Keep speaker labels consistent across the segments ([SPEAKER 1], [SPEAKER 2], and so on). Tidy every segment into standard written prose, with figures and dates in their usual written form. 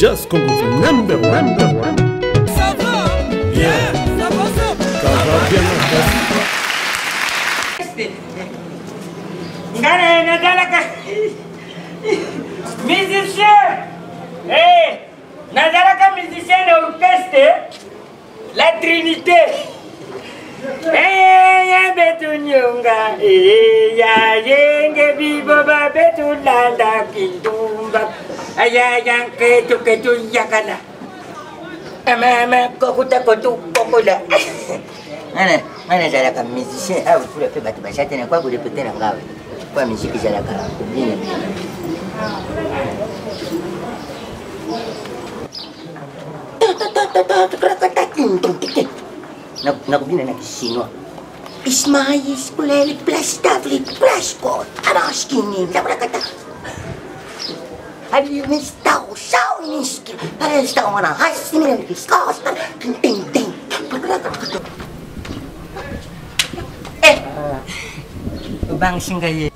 [SPEAKER 1] Just Congo number one. Number one.
[SPEAKER 2] Ça va
[SPEAKER 1] Bien.
[SPEAKER 2] Ça va, ça
[SPEAKER 1] Ça va bien, merci.
[SPEAKER 3] Ngana nazalaka musicien eh nazalaka musicien na orchestre la trinité eya betunyonga eya yenge biboba betulanda kindumba ayaya nketu ketu yakana amama kokuta kotu kokola ngana ngana ezalaka musicien awa fula mpe bato baza te na kwa korepete na ngawe kwa miziki ezalaka kobina nakobina na kishinois Ismaïs kuleli plastavli plaskot araskini labrakata obangisi ngai ye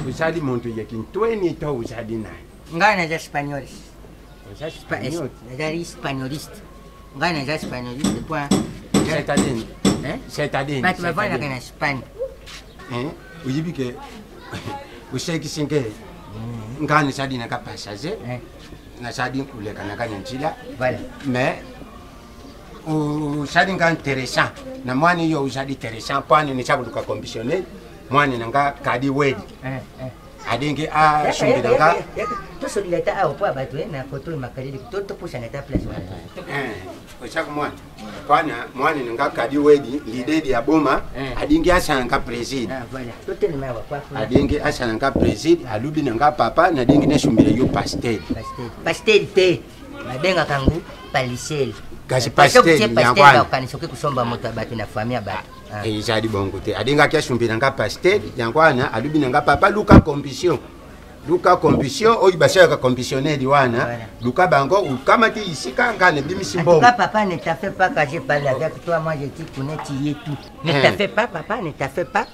[SPEAKER 4] ozali moto ya kintweni to ozali nani
[SPEAKER 3] ngai naza espagnol
[SPEAKER 4] oza espagnol
[SPEAKER 3] nazali espagnoliste ngai naza espagnoliste po
[SPEAKER 4] c'est-à-dire c'est-à-dire
[SPEAKER 3] bato bavandaka na espagne
[SPEAKER 4] oyebi ke osekisi nge ngai nasali naka passager nasali koleka naka na nzela mais osali nga intéressant na mwani yo ozali intéressant mpo ani nisa koluka commissionner mwani na nga kadi wedi adenge asumbela nga
[SPEAKER 3] tosolila ata awa mpo ya bato na koto makaleli topusana ata place wana
[SPEAKER 4] osaka mwana kwana mwana na nga kadi wedi lidedi ya boma adingi asala nga preside adingi asala nga preside alubi na nga papa nadingi nasumbela yo pastel
[SPEAKER 3] pastel te babengaka yango palisele
[SPEAKER 4] kasi pastel yango wana
[SPEAKER 3] okanisa oke kosomba moto ya bato na famille ya bato
[SPEAKER 4] ezali bongo te adingaki asumbela nga pastel yango wana alubi na nga papa luka commission luka commission oyo basalaka commissionnel wana luka bango okamati isika nga nabimisi mbongo
[SPEAKER 3] papa ne t'a fait pas quand je parle avec toi moi je te connais tu es tout ne t'a fait pas papa ne t'a fait pas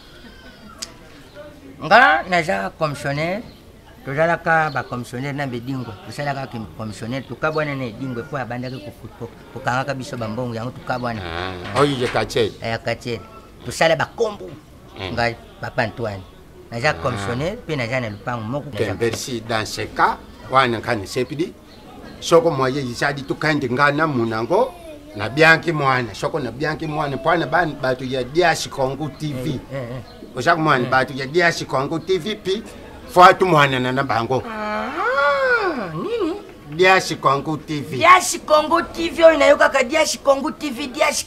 [SPEAKER 3] nga naza commissionnaire tozalaka bacommissionnaire na bedingwe tosalaka commissionnaire tokabwana na edingwe mpo abandaki kokangaka biso bambongo yango tokabwana
[SPEAKER 4] oyo ya katiele
[SPEAKER 3] ya katiele tosala bakombo ngai papa antoine naza commissionnaire mpe naza na lupango moko
[SPEAKER 4] merci dans ce cas wana nkani sepidi soko moye izali tukandi nga na munango nabianki mwana soko nabianki mwana mpwana bato ya diasi congo tv oza kumwana bato ya diasi congo tv pi fo atumwanana na bango
[SPEAKER 3] nini
[SPEAKER 4] diasi congo tv
[SPEAKER 3] diasi congo tv oyo nayokaka diasi congo tv diasi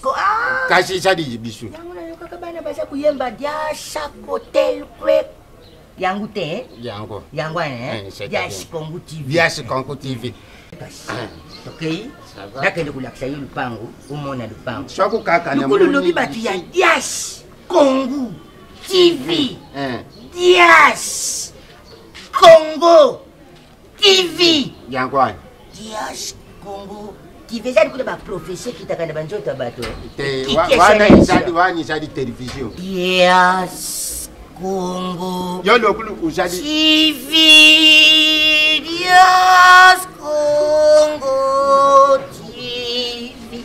[SPEAKER 4] kasi ezali biso
[SPEAKER 3] yango nayokaka bana baza koyemba diasa kotel kwe yango te
[SPEAKER 4] yango
[SPEAKER 3] yango wana diasi congo tv
[SPEAKER 4] diasi congo tv
[SPEAKER 3] kasi tokei nakende kolakisa yo lupango omona lupango
[SPEAKER 4] soko kaka
[SPEAKER 3] lokolo lobi bato ya diasi congo tv dias congo tv
[SPEAKER 4] yango wana
[SPEAKER 3] dias congo tv ezali kuna baprofesseur kitaka na banzoto ya bato
[SPEAKER 4] wana ezali télévision
[SPEAKER 3] dias congo
[SPEAKER 4] yo lokulu ozali
[SPEAKER 3] tv dias congo tv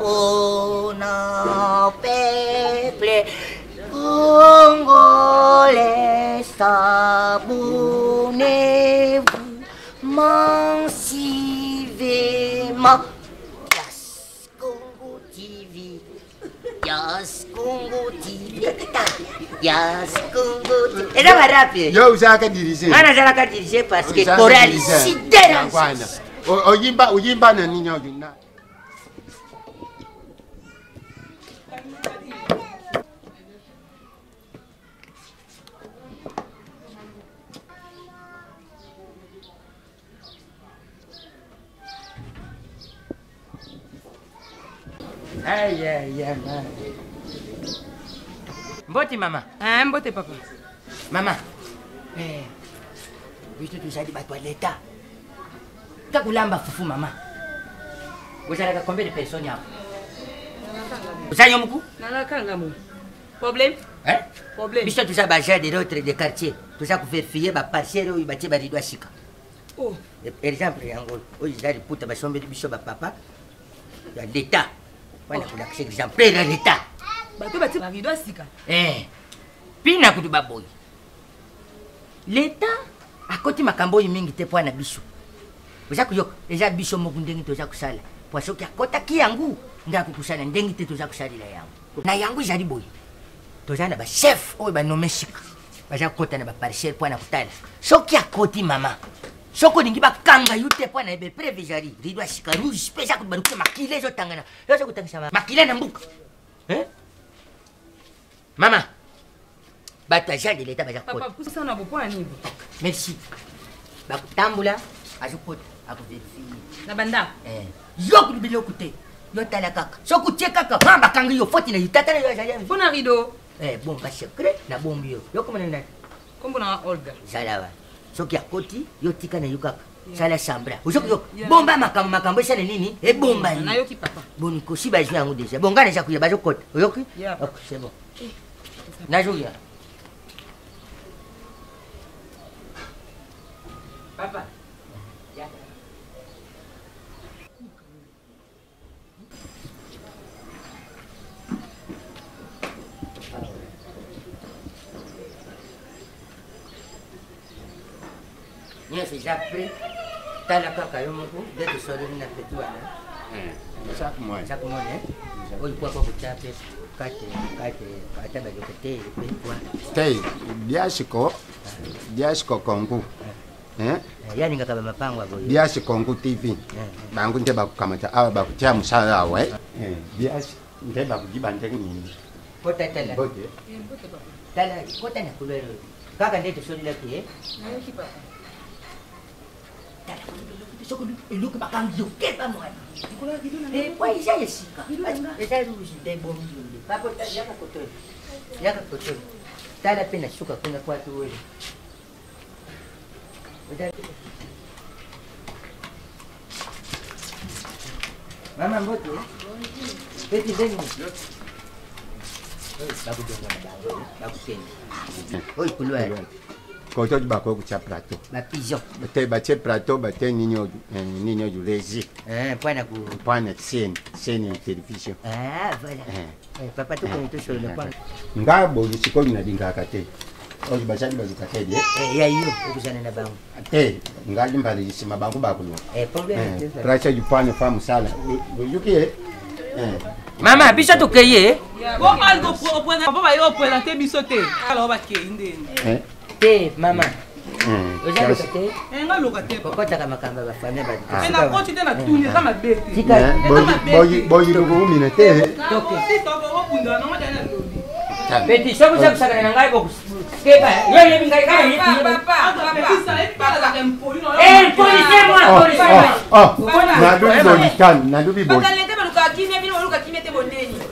[SPEAKER 3] Pona peuple congolais, abonnez-vous massivement. Yes, Congo TV. Yes, Congo TV. Yes, Congo TV. Eza barape.
[SPEAKER 4] Yo ozalaka dirige.
[SPEAKER 3] Nga nazalaka dirige parce que chorale sidérance.
[SPEAKER 4] Oyimba oyimba na nini oyo na.
[SPEAKER 3] Aïe, aïe, aïe. Mbote mama.
[SPEAKER 2] Ah, mbote papa.
[SPEAKER 3] Mama. Eh. Biso tozali bato ya leta. Takulamba fufu mama. Ozalaka combien de personnes awa? Oza yo moko?
[SPEAKER 2] Nalakanga mo. Problème?
[SPEAKER 3] Hein?
[SPEAKER 2] Problème.
[SPEAKER 3] Biso toza ba agent de l'autre de quartier. Toza koverifier ba parcelle oyo batie ba rideau ya sika. Oh. Exemple yango oyo eza liputa basombeli biso bapapa ya leta wana kolakisa exemplaire ya leta.
[SPEAKER 2] Bato batie barido ya sika.
[SPEAKER 3] Eh. Pina kutu baboyi. Leta akoti makambo oyo mingi te mpo na biso. Oza koyoka eza biso moko ndenge toza kosala. Mpo soki akotaki yango nde akokosala ndenge te toza kosalela yango. Na yango ezali boye. Toza na bachef oyo banome sika. Baza kokota na baparcelle mpo na kotala. Soki akoti mama soki olingi bakanga yo te mpo na yebe preuve ezali rido ya sika rouge mpe eza baluki makila ezotangana yo oza kotangisa makila na mbuka. Mama bato agent de l'état baza
[SPEAKER 2] kokota.
[SPEAKER 3] Merci. Bakotambola azokota akoverifie
[SPEAKER 2] na bandako.
[SPEAKER 3] Yo kutu biloko te yo tala kaka soki otie kaka ma bakangi yo foti na yo tata na yo azali
[SPEAKER 2] mpo na rido.
[SPEAKER 3] Bomba secret na bombi yo yo komona nani?
[SPEAKER 2] Kombo na Olga.
[SPEAKER 3] Zala wana soki akoti yo tika na yo kaka sala sambla ozoki yo bomba makambo makambo esala nini ebomba yo.
[SPEAKER 2] Nayoki papa.
[SPEAKER 3] Boni kosi bazwi yango deja bon ngai naza kuya bazokota oyoki? Ok, c'est bon. Nazoya. Papa. Nyonso eza prêt tala kaka yo moko nde tosololi na peti wana chaque mois oyo kwaka kotya mpe kate kate ata baloko te mpe kwa
[SPEAKER 4] te diasiko diasiko kongo.
[SPEAKER 3] Yalingaka bamapango aboyo
[SPEAKER 4] diasi Kongo TV bango nde bakukamata awa bakutia mosala awa diasi nde bakujiba ndenge nini.
[SPEAKER 3] Kota tala. Tala kota na couloir oyo kaka nde tosolelaki.
[SPEAKER 2] Nayoki papa.
[SPEAKER 3] Tala soki eloko bakangi yo keba mwana po eza esika eza rouge nde ebomi yo nde papa yaka kotoyo yaka kotoyo tala mpe na suka kuna kwatu oyo. Mama mbote. Peti ndenge. Bakudonga na bango, bakukende. Oyo couloir.
[SPEAKER 4] Koto bako kutia plateau.
[SPEAKER 3] Ba pigeon.
[SPEAKER 4] Te batie plateau batie nini oyo nini oyo lezi.
[SPEAKER 3] Pwana ku
[SPEAKER 4] pwana scène scène télévision.
[SPEAKER 3] Ah voilà. Papa to kono to solo kwa.
[SPEAKER 4] Nga boyi sikoyo nalingaka te. Oyo basali baluka te die.
[SPEAKER 3] Ya yo okuzana na bango.
[SPEAKER 4] Te ngali mbali nsima bango bakoluka.
[SPEAKER 3] Problème te.
[SPEAKER 4] Tracha jupane fa mosala. Oyoki.
[SPEAKER 3] Mama biso tokeye.
[SPEAKER 2] Bo algo papa baye opresente biso te. Alors bakei ndeni.
[SPEAKER 3] Te mama. Oza loka te?
[SPEAKER 2] Nga loka te.
[SPEAKER 3] Kokotaka makambo ya bafamille bato.
[SPEAKER 2] Nakoti te na tuni eza mabe te.
[SPEAKER 3] Tika.
[SPEAKER 4] Boyi lokoumina te.
[SPEAKER 3] Peti soki oza kosakana na ngai bokeba yo yebi ngai kaka yebi. Eh policier moi policier.
[SPEAKER 4] Nalubi bolikani nalubi boyi.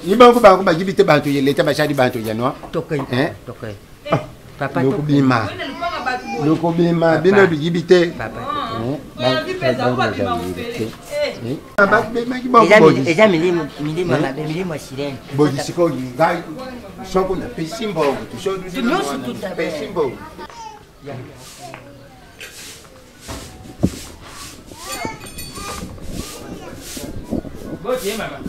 [SPEAKER 4] Ibango bango bayibi te bantu ya leta basali bantu ya noa.
[SPEAKER 3] Tokei. Tokei. Papa
[SPEAKER 4] lokobima lokobima bino biyibi te.
[SPEAKER 3] Eza milimo mabe milimo ya sirene.
[SPEAKER 4] Boyi sikoyo ngai soko napesi mbongo
[SPEAKER 3] nyonso
[SPEAKER 4] napesi mbongo.
[SPEAKER 3] Botie mama.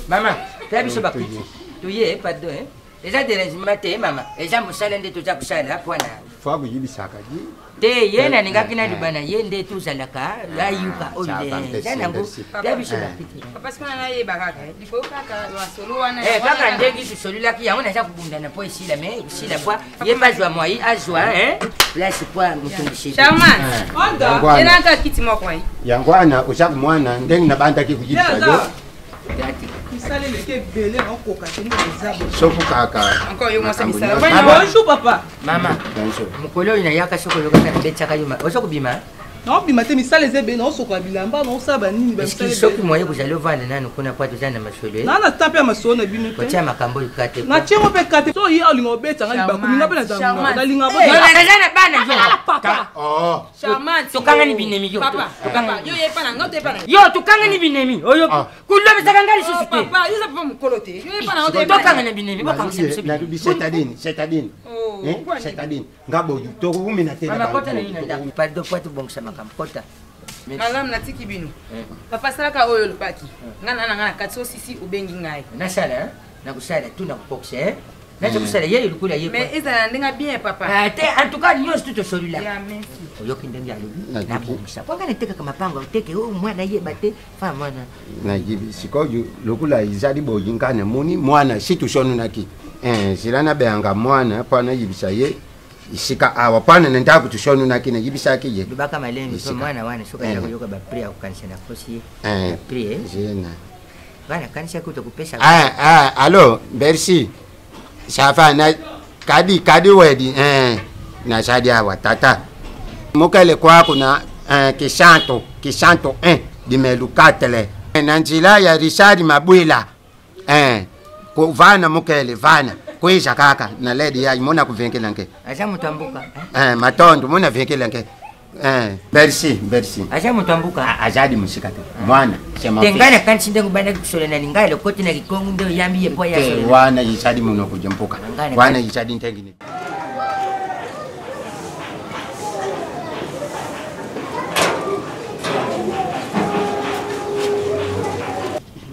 [SPEAKER 3] Mama, tala biso bakuti. Toye pardon. Eza dérangement te mama. Eza mosala nde toza kosala mpona.
[SPEAKER 4] Fa kuyibisaka ji.
[SPEAKER 3] Te ye nalingaki naluba na ye nde tozalaka ayuka oyo eza nango tala biso bakuti.
[SPEAKER 2] Papa sikoyo nayeba kaka likolo kaka masolo wana.
[SPEAKER 3] Kaka ndenge tosololaki yango naza kobundana mpo esila me esila pwa ye mpe azwa mwai azwa place pwa motongisi.
[SPEAKER 2] Charmant. Ye kiti moko.
[SPEAKER 4] Yango wana oza mwana ndenge nabandaki kuyibisa yo.
[SPEAKER 2] Misala eleki ebele naokoka te nde eza
[SPEAKER 4] soki kaka.
[SPEAKER 2] Encore yo mwasi misala. Bonjour papa.
[SPEAKER 3] Mama. Mokolo oyo nayaka soki oyokaka nabetiaka yo oza kobima?
[SPEAKER 2] Naobima te misala eza ebele naosokola bilamba naosala banini.
[SPEAKER 3] Soki moye kozali ovanda nanu kuna po toza na masolo.
[SPEAKER 2] Naa na ta mpe ya masolo na bino te.
[SPEAKER 3] Kotia makambo oyo ka te.
[SPEAKER 2] Natiengo mpe ka te. So ye olinga obetanga libaku minga mpe nalinga
[SPEAKER 3] naza na bana yo.
[SPEAKER 2] Papa.
[SPEAKER 3] Charmante. Tokangani binemi yo.
[SPEAKER 2] Papa. Yo yepa na nga to yepa na.
[SPEAKER 3] Yo tokangani binemi oyo kulobisaka ngai lisusu te.
[SPEAKER 2] Papa, yo za papa mokolo te. Yo yepa na nga to yepa.
[SPEAKER 3] Tokangana binemi bokangisa biso.
[SPEAKER 4] Nalubi c'est-à-dire c'est-à-dire. C'est-à-dire nga boyi tokokumina te.
[SPEAKER 3] Mama kota na nini na ndako. Pardon po tobongisa. makambo kota.
[SPEAKER 5] Malamu natiki bino. Papa salaka oyo olobaki. Ngai na na ngai na kati osisi obengi ngai.
[SPEAKER 3] Nasala, nakosala tu nakokokisa eh? Naza kosala ye lokola ye.
[SPEAKER 5] Mais ezala na ndenge bien papa.
[SPEAKER 3] Ah, te en tout cas nyonso tu tosolula.
[SPEAKER 5] Ya merci.
[SPEAKER 3] Oyoki ndenge alobi nabongisa. Po ngai natekaka mapango oteke oyo mwana yeba te fa mwana.
[SPEAKER 4] Nayebi sikoyo lokola ezali boye ngai namoni mwana si tosonunaki eh, zela nabeyanga mwana mpo anayebisa ye esika awa mpana na ndako tosonunaki nayebisaki ye.
[SPEAKER 3] Lobaka malembe mpo mwana wana soki aza koyoka baprix akokanisa na kosi ye. Prix
[SPEAKER 4] zena.
[SPEAKER 3] Bana kanisa kuta kopesa.
[SPEAKER 4] Ah ah allo merci. Ça va na kadi kadi wedi eh na sadi awa tata. Mokele kwako na eh, kisanto kisanto 1 dimelu katele. Na nzila ya Richard Mabwila eh ko vana mokele vana kweza kaka na ledi ya mona kuvenkela nke.
[SPEAKER 3] Aza moto ya mboka.
[SPEAKER 4] Eh matondo mona venkela nke. Eh, merci, merci.
[SPEAKER 3] Aza moto ya mboka.
[SPEAKER 4] Azali mosika te. Mwana, c'est mon
[SPEAKER 3] Te
[SPEAKER 4] fils.
[SPEAKER 3] ngai nakanisi ndenge obandaki kosola na lingala okoti na kikongo nde oyambi ye mpo ya
[SPEAKER 4] Te wana ezali monoko ya mboka.
[SPEAKER 3] Ngai na-
[SPEAKER 4] Wana ezali ndenge nini.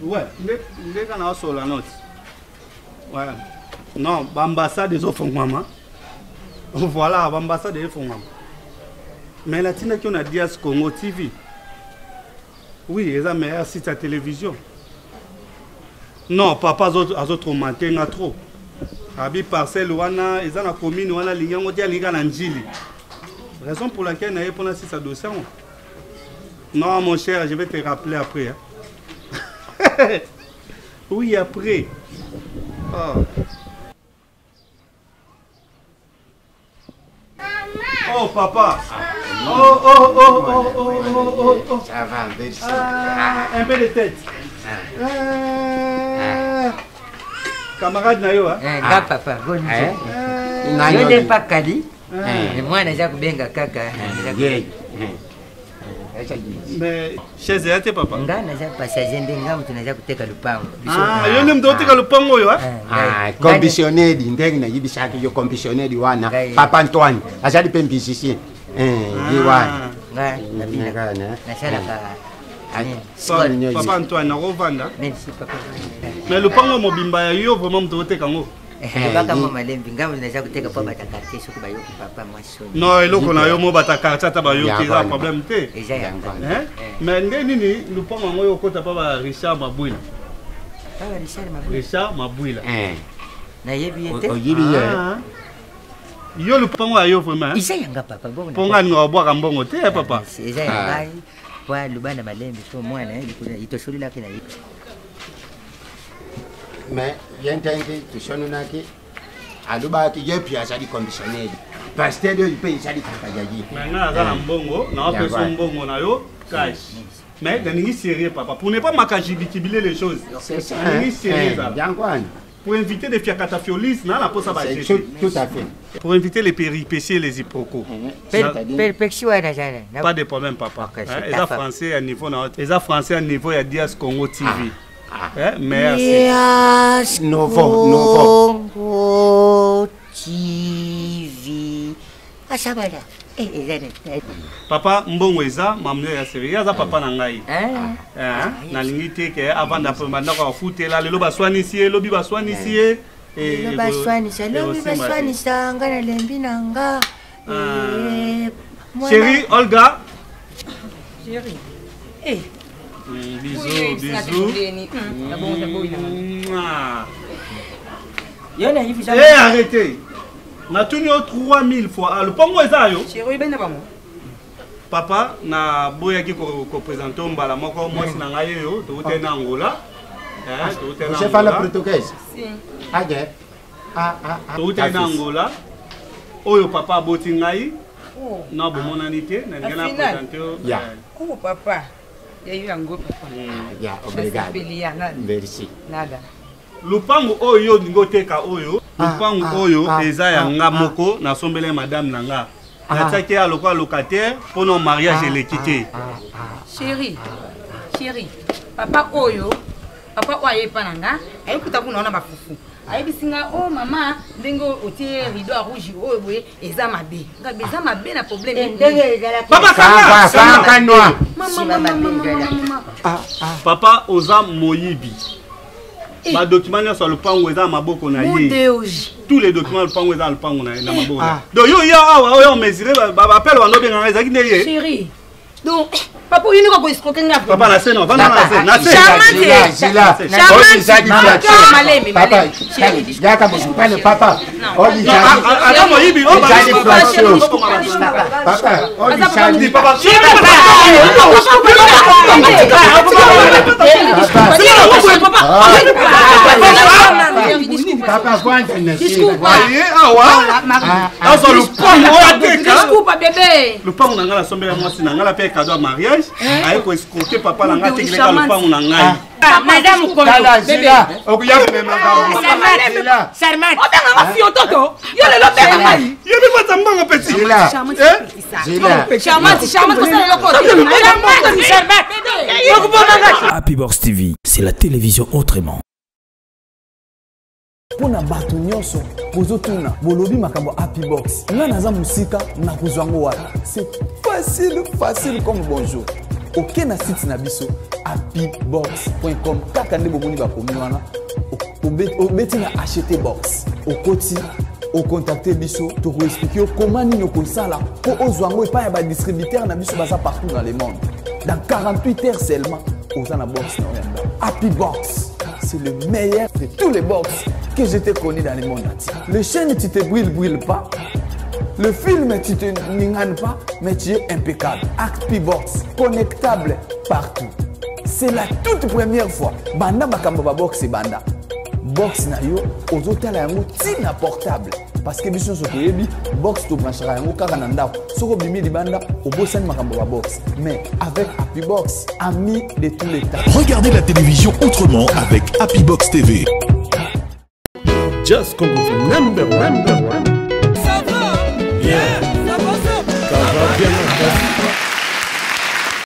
[SPEAKER 1] Ouais, nde nde kana osola note. Ouais. Non, ba ambassade ezofongwama. Voilà, ba ambassade efongwama. Mais natindaki yo na Dias Congo TV. Oui, eza meilleur site ya télévision. Non, papa azo azo traumater nga trop. Abi parcelle wana eza na commune wana alingi yango te alingi kaka na Njili. Raison pour laquelle naye mpona sisa dossier yango. Non, mon cher, je vais te rappeler après. Hein. Oui, après. Oh. Oh, papa. Oh, oh, oh, oh, oh, oh, oh, oh.
[SPEAKER 4] Ça va, merci.
[SPEAKER 1] Ah, un peu de tête. Ah. Camarade na yo, hein?
[SPEAKER 3] Eh, nga papa boni
[SPEAKER 4] Eh?
[SPEAKER 3] yo nde pakali mwana aza kobenga kaka
[SPEAKER 4] Ye.
[SPEAKER 1] Mais chaise ya te papa.
[SPEAKER 3] nga naza passager nde nga moto naza koteka lupango
[SPEAKER 1] Ah, yo nde moto oteka lupango oyo, hein?
[SPEAKER 4] Ah, commissionnaire ndenge nayebisaki yo commissionnaire wana
[SPEAKER 3] Ngai.
[SPEAKER 4] papa Antoine azali mpe musicien eh, ye wana
[SPEAKER 3] nga nabina
[SPEAKER 4] Ngana.
[SPEAKER 3] nasalaka
[SPEAKER 4] Ah,
[SPEAKER 1] Pa- Papa Antoine nakovanda.
[SPEAKER 3] merci papa
[SPEAKER 1] Mais lupango mobimba ya yo vraiment moto oteka yango.
[SPEAKER 3] lobaka mwa malembi nga moto naza koteka mpo bata quartier soki bayoki papa mwa soni
[SPEAKER 1] Non, eloko na yo mo bata quartier ata bayoki eza
[SPEAKER 4] Ya,
[SPEAKER 1] problème te.
[SPEAKER 3] eza ya nga
[SPEAKER 1] Hein? Mais nde nini lupango yango oyo okota pa ba Richard Mabwila.
[SPEAKER 3] Papa Richard Mabwila
[SPEAKER 1] Richard Mabwila.
[SPEAKER 4] Eh,
[SPEAKER 3] nayebi ye te
[SPEAKER 4] oyibi ye
[SPEAKER 1] Ah. Yo lupango ya yo vraiment. hein?
[SPEAKER 3] eza ya nga papa bongo
[SPEAKER 1] Mpo nga alinga kobwaka mbongo te eh, papa.
[SPEAKER 3] eza ya
[SPEAKER 4] Ah.
[SPEAKER 3] ngai po aloba na malembi so mwana itosolelaki na ye
[SPEAKER 4] mais ye ndenge tosononaki alobaki ye mpe azali commissionnaire pasteur oyo mpe ezali kaka ya ye
[SPEAKER 1] Mais nga aza na mbongo, na opesa
[SPEAKER 4] Ya,
[SPEAKER 1] mbongo na yo cash. Mais nalingi sérieux papa, pour ne pas makajibikibile les choses.
[SPEAKER 4] C'est ça,
[SPEAKER 1] Nalingi
[SPEAKER 4] hein?
[SPEAKER 1] sérieux
[SPEAKER 4] Eh,
[SPEAKER 1] ezala.
[SPEAKER 4] yango wana
[SPEAKER 1] Pour éviter les fiakatafiolis, na la posa ba
[SPEAKER 4] C'est
[SPEAKER 1] GG.
[SPEAKER 4] tout à fait
[SPEAKER 1] Pour éviter les péripéties et les quiproquos.
[SPEAKER 4] C'est-à-dire-
[SPEAKER 3] perpexi wana azala
[SPEAKER 1] Pas de problème papa.
[SPEAKER 3] Ok, c'est
[SPEAKER 1] Hein,
[SPEAKER 3] ta
[SPEAKER 1] Eza
[SPEAKER 3] femme.
[SPEAKER 1] français à niveau na eza français à niveau ya Dias Congo TV. Hein, merci.
[SPEAKER 3] Yes,
[SPEAKER 4] Nouveau, nouveau.
[SPEAKER 3] Congo TV. Asabala. Eh, eza na
[SPEAKER 1] Papa mbongo eza mamne ya sérieux, ye aza papa na ngai.
[SPEAKER 3] Hein?
[SPEAKER 1] Hein, nalingi te ke avanda mpe bandako afutela lelo baswanisi ye lobi baswanisi ye eh,
[SPEAKER 3] Lelo baswanisa, lobi
[SPEAKER 1] ekosimba te.
[SPEAKER 3] baswanisa nga nalembi na nga. Eh, mwana-
[SPEAKER 1] Chérie Olga
[SPEAKER 5] Chérie. Eh,
[SPEAKER 1] Bisous, bisous. Mouah.
[SPEAKER 3] Yo na yibi
[SPEAKER 1] Eh, arrêtez. Natuni yo 3000 fois. Ah, lupango eza yo.
[SPEAKER 5] Chérie oyebani na bango.
[SPEAKER 1] Papa, naboyaki kopresente yo mbala moko mwasi na ngai oyo toutai na Angola. Eh, toutai na
[SPEAKER 4] Você fala
[SPEAKER 1] Angola.
[SPEAKER 4] português?
[SPEAKER 5] Si.
[SPEAKER 4] Ah, é? Ah, ah, ah.
[SPEAKER 1] Toutai na Angola. Oyo papa aboti ngai
[SPEAKER 5] Oh.
[SPEAKER 1] na bomonani te nalingi na
[SPEAKER 5] Afinal.
[SPEAKER 1] présente yo.
[SPEAKER 4] Ya.
[SPEAKER 1] eh,
[SPEAKER 5] Oh papa. Ya yo yango papa.
[SPEAKER 4] Ya, obrigado.
[SPEAKER 5] Nasepeli ya nada.
[SPEAKER 4] Merci.
[SPEAKER 5] Nada.
[SPEAKER 1] Lupango oyo yo olingi oteka oyo, lupango
[SPEAKER 4] ah,
[SPEAKER 1] oyo
[SPEAKER 4] ah,
[SPEAKER 1] eza ya
[SPEAKER 4] ah,
[SPEAKER 1] nga
[SPEAKER 4] ah.
[SPEAKER 1] moko nasombeli madame na nga. Natiaki ya lokola locataire mpona mariage eleki te.
[SPEAKER 5] Chérie. Chérie. Papa oyo, papa oyo aye epa na nga, aye kuta kuna wana bafufu. Ayebisi nga o mama ndenge otie rideau ya rouge oyo boye eza mabe. Nga be eza mabe na problème.
[SPEAKER 3] Eh, ndenge ezalaki.
[SPEAKER 1] Papa
[SPEAKER 4] Kanga,
[SPEAKER 1] kanga.
[SPEAKER 4] kanga noa.
[SPEAKER 5] Mama
[SPEAKER 3] Nsima
[SPEAKER 5] mama
[SPEAKER 3] mabe
[SPEAKER 5] mama
[SPEAKER 3] ezalaki.
[SPEAKER 5] mama.
[SPEAKER 1] Papa oza moyibi. Ba document nyonso ya lopango eza na maboko na ye.
[SPEAKER 5] Mudeoji.
[SPEAKER 1] Tous les documents ya lopango eza na lopango na ye na maboko na ye. Donc yo ya awa oyo mesure ba appel bando benganga ezalaki nde ye.
[SPEAKER 5] Chérie. Donc eh, papa oyini ko escroquer nga.
[SPEAKER 1] Papa na se no, vanda na se, na se.
[SPEAKER 5] Charmante.
[SPEAKER 4] Zila, zila.
[SPEAKER 5] Charmante.
[SPEAKER 4] Oyo ezali
[SPEAKER 5] Mama,
[SPEAKER 4] flatter.
[SPEAKER 5] maleme,
[SPEAKER 4] Papa,
[SPEAKER 5] maleme. Chérie,
[SPEAKER 4] yaka mosupane papa. Oyo
[SPEAKER 1] Non,
[SPEAKER 4] ezali-
[SPEAKER 1] ata moyibi oyo ba-
[SPEAKER 4] Ezali
[SPEAKER 1] ba-
[SPEAKER 4] flatter.
[SPEAKER 1] ba-
[SPEAKER 4] Papa, oyo ezali-
[SPEAKER 1] Papa,
[SPEAKER 4] Papa, vanda na se.
[SPEAKER 5] Desculpa.
[SPEAKER 1] Aye, awa. Azwa lopango oyo ateka.
[SPEAKER 5] Desculpa bébé.
[SPEAKER 1] Lopango na ngai nasombela mwasi na ngai napea cadeau ya mariage aye koescroke papa na ngai atekeleka
[SPEAKER 5] Charmante.
[SPEAKER 1] lopango na ngai.
[SPEAKER 3] Madame Kondo.
[SPEAKER 4] Tala, zila, okoya komema bango. Zila,
[SPEAKER 3] Charmante.
[SPEAKER 2] Obenganga fiototo. Yo lelo obenga ngai.
[SPEAKER 1] Ye mpe pata mbongo peti.
[SPEAKER 4] zila,
[SPEAKER 1] Eh?
[SPEAKER 4] zila.
[SPEAKER 5] Charmante, charmante, kosala eloko te. Charmante,
[SPEAKER 3] Charmante.
[SPEAKER 6] Happy Box TV, c'est la télévision autrement.
[SPEAKER 7] Mpo na bato nyonso bozotuna, bolobi makambo ya Happy Box, ngai naza mosika, nakozwa yango wapi? C'est facile, facile comme bonjour. Oke na site na biso happybox.com, kaka nde bomoni bakomi wana, obeti na acheter box, okoti, ocontacte biso, tokoexplike yo koma nini okosala mpo ozwa yango epai ya badistributeur na biso baza partout dans le monde. Dans 48 heures seulement, oza na box na oyo ya ndako. Happy Box, c'est le meilleur de tous les box que je t'ai connu dans le monde entier. Le chaîne, tu te brûles, brûle pas. Le film, tu te ninganes pas, mais tu es impeccable. Happy Box, connectable partout. C'est la toute première fois. Banda makambo ba box et banda. Box na yo, ozotala yango tina portable. Parce que biso nyonso toyebi, box tobranchaka yango kaka na ndako. Soki obimi libanda, obosani makambo ba box. Mais avec Happy Box, ami de tous les temps.
[SPEAKER 8] Regardez la télévision autrement avec Happy Box TV.
[SPEAKER 9] Just Congo number one.
[SPEAKER 2] Ça va?
[SPEAKER 9] Bien.
[SPEAKER 2] Ça va, ça
[SPEAKER 9] Ça va bien.